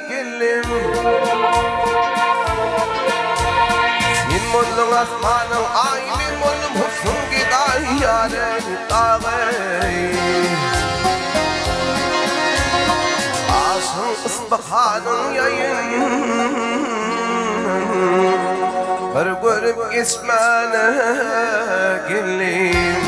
geldim. Sen bolduň asmanyň aýy, men boldum husnuň gedaýy ýary dagy. Aşyň Yspyhanyň ýaýyn bir görüp geçmäne geldim.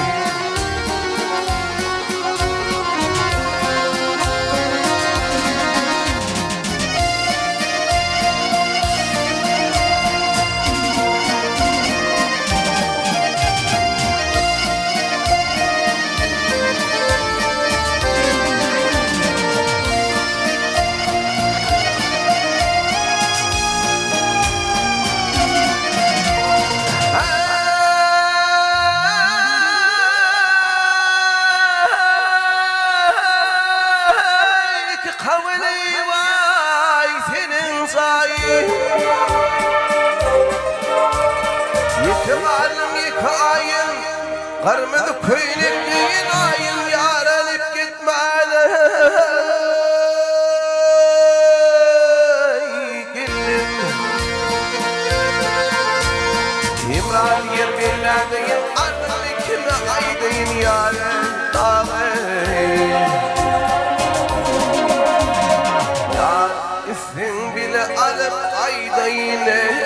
Gyrmyzy köýnek geýen aýym ýaralyp gitmäne geldim. Hemra diýer bellädeýin adyny kime aýdaýyn ýary dagy. Ýar isleň bile alyp gaýdaýyn eý.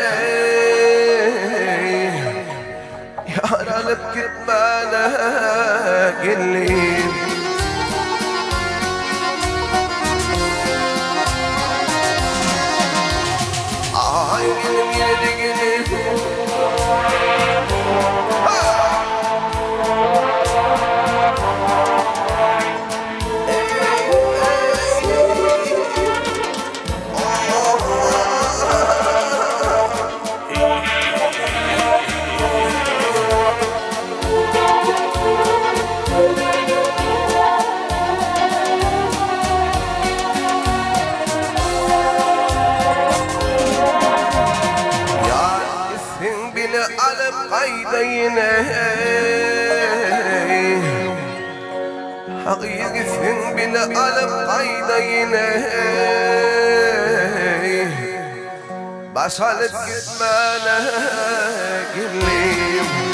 Ýaralyp gitmäne geldim. Aý gelim ýene gelim. Ýar gitseň bile alyp gaýdaýyn eý. Hakyky gitseň bile alyp gaýdaýyn eý. Baş alyp gitmäne geldim.